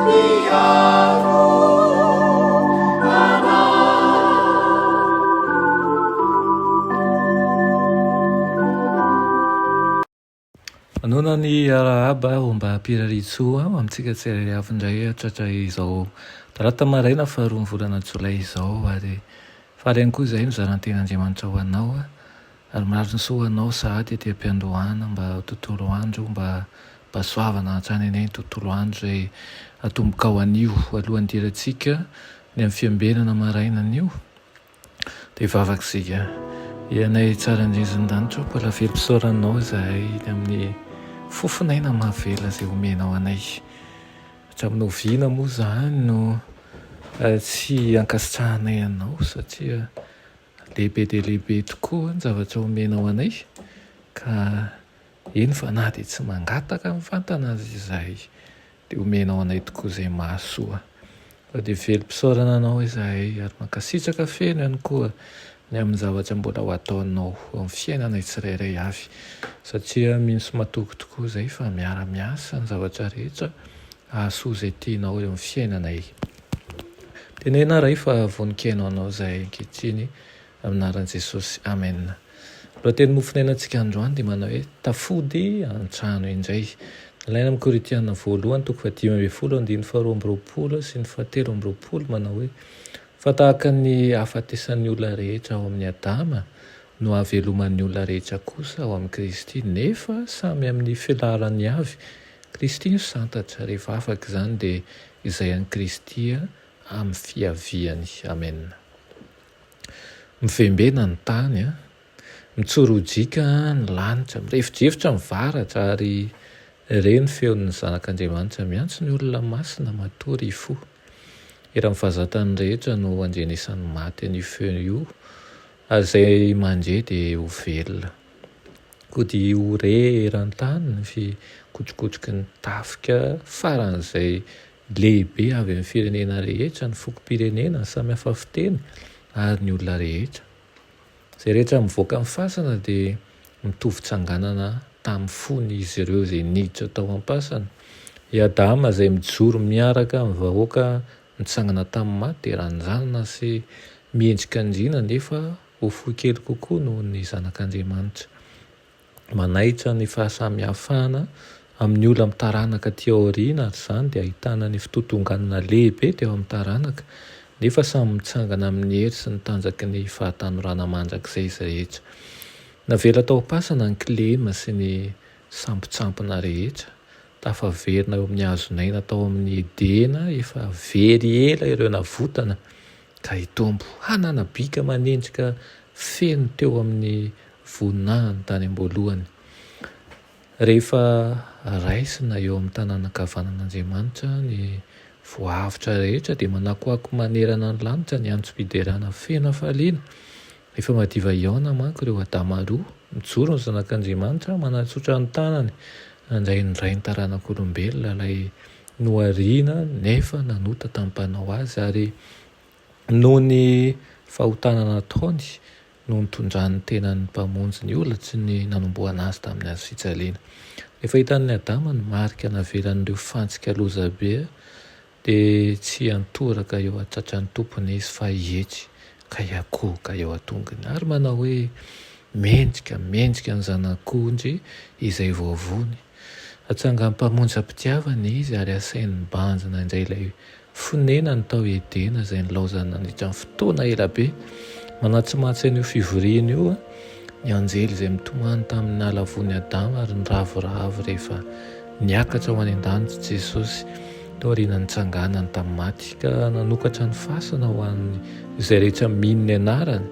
Mpiaro anay. Manoana ny arahaba ho mba mpirariantsoa ho amintsika tsirairay avy indray tratra izao talata maraina faharoa ny volana jolay izao ary faly ihany koa izahay mizara ny tenin'Andriamanitra ho anao ary mirary ny soa ho anao sahady ety am-piandohana mba ho tontolo andro mba hampahasoavana hatrany anie ny tontolo andro izay atombokao anio alohan'ny hidirantsika ny amin'ny fiambenana maraina anio. Dia hivavaka isika. Ianay tsara indrindra ny lanitra, mbola velom-pisaorana Anao izahay ny amin'ny fofon'aina mahavela izay omenao anay. Hatramin'ny oviana moa izany no tsy ankasitrahanay Anao satria lehibe dia lehibe tokoa ny zavatra omenao anay ka eny fa na dia tsy mangataka mivantana aza izahay Dia omenao anay tokoa izay mahasoa. Fa dia velom-pisaorana Anao izahay ary mankasitraka feno ihany koa ny amin'ny zavatra mbola ho ataonao eo amin'ny fiainanay tsirairay avy. Satria mino sy matoky tokoa izahay fa miara-miasa ny zavatra rehetra hahasoa izay tianao eo amin'ny fiainanay. Tenena Ray fa vonon-kihaino Anao izahay ankehitriny. Amin'ny anaran'i Jesosy. Amen. Lohateny mofonainantsika androany dia manao hoe tafody an-trano indray. Nalaina amin'ny Korintiana voalohany toko fahadimy ambin'ny folo andininy faharoa amby roapolo sy ny fahatelo amby roapolo manao hoe fa tahaka ny hahafatesan'ny olona rehetra ao amin'i Adama no hahaveloman'ny olona rehetra kosa ao amin'i Kristy nefa samy amin'ny filaharany avy Kristy no santatra rehefa afaka izany dia izay an'i Kristy amin'ny fiaviany. Amen. Mivembena ny tany, mitsorojika ny lanitra, mirefodrefotra ny varatra ary re ny feon'ny Zanak'Andriamanitra miantso ny olona masina matory hifoha. Eran'ny vazantany rehetra no andrenesan'ny maty an'io feo io ary izay mandre dia ho velona. Koa dia ho re eran-tany ny fikotrokotroky ny tafika faran'izay Lehibe avy amin'ny firenena rehetra, ny fokom-pirenena, ny samy hafa fiteny, ary ny olona rehetra. Izay rehetra mivoaka ny fasana dia mitovy tsanganana tamin'ny fony izy ireo izay niditra tao am-pasana. I Adama izay mijoro miaraka amin'ny vahoaka nitsangana tamin'ny maty dia ranjanana sy miendrika andriana nefa ho fohy kely kokoa noho ny Zanak'Andriamanitra. Manaitra ny fahasamihafana amin'ny olona amin'ny taranaka aty aoriana ary izany dia ahitana ny fitotonganana lehibe teo amin'ny taranaka, nefa samy mitsangana amin'ny hery sy ny tanjaky ny fahatanorana mandrakizay izy rehetra. Navela tao am-pasana ny kilema sy ny sampontsampona rehetra, tafaverina eo amin'ny hazon'aina tao amin'ny Edena efa very ela ireo navotana ka hitombo hanana bika manendrika feno teo amin'ny voninahiny tany am-boalohany. Rehefa raisina eo amin'ny tanàna ankavanan'Andriamanitra ny voaavotra rehetra dia manakoako manerana ny lanitra ny antsom-piderana feno hafaliana. Efa madiva hihaona manko ireo Adama roa. Mijoro ny Zanak'Andriamanitra manatsotra ny tanany handray ny rain'ny taranak'olombelona ilay nohariana nefa nanota tamin'ny Mpanao azy ary noho ny fahotana nataony no nitondrany ny tenan'ny Mpamonjy ny olona tsy ny nanombohana azy tamin'ny hazo fijaliana. Rehefa hitan'i Adama ny marika navelan'ireo fantsika lozabe dia tsy hiantoraka eo an-tratran'ny Tompony izy fa hietry ka hiankohoka eo an-tongony ary manao hoe, Mendrika, mendrika ny Zanak'ondry izay voavono. Hatsangan'ny Mpamonjy am-pitiavana izy ary hasainy mibanjina indray ilay fonenany tao Edena izay nilaozany nandritra ny fotoana ela be. Manatsimatsy an'io fivoriana io ny anjely izay mitomany tamin'ny nahalavoan'i Adama ary niravoravo rehefa niakatra ho any an-danitra Jesosy taorian'ny nitsanganany tamin'ny maty ka nanokatra ny fasana ho an'izay rehetra mino ny anarany.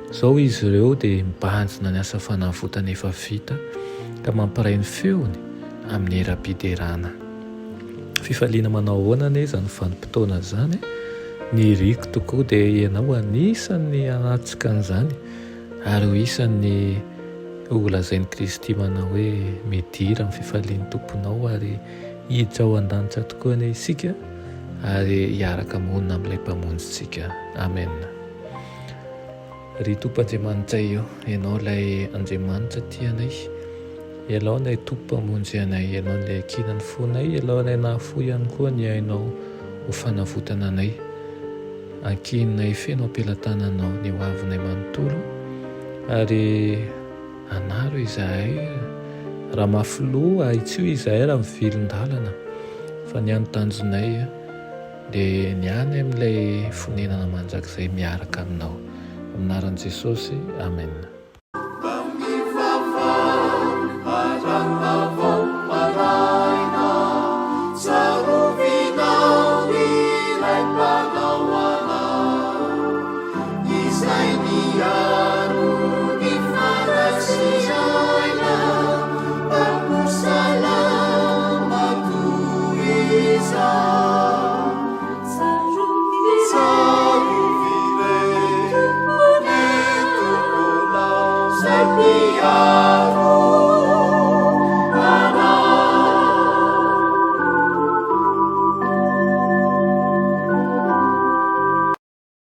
Izao izy ireo dia mibanjina ny asa fanavotana efa vita ka mampiray ny feony amin'ny hiram-piderana. Fifaliana manao ahoana anie izany vanim-potoana izany e? Ny iriko tokoa dia ianao anisan'ny hanatrika an'izany ary ho isan'ny ho lazain'i Kristy manao hoe midira amin'ny fifalian'ny Tomponao ary hiditra ao an-danitra tokoa anie isika ary hiaraka monina amin'ilay Mpamonjintsika. Amena. Ry Tompo Andriamanitray ô, Ianao ilay Andriamanitra tia anay. Ianao ilay Tompo Mpamonjy anay, Ianao ilay ankinan'ny fonay, Ianao ilay nahafoy ihany koa ny ainao ho fanavotana anay. Ankininay feno am-pelatananao ny ho avinay manontolo ary anaro izahay raha mafy loha, ahitsio izahay raha mivilin-dalana fa ny hany tanjonay dia ny any amin'ilay fonenana mandrakizay miaraka aminao. Amin'ny anaran'i Jesosy, Amen.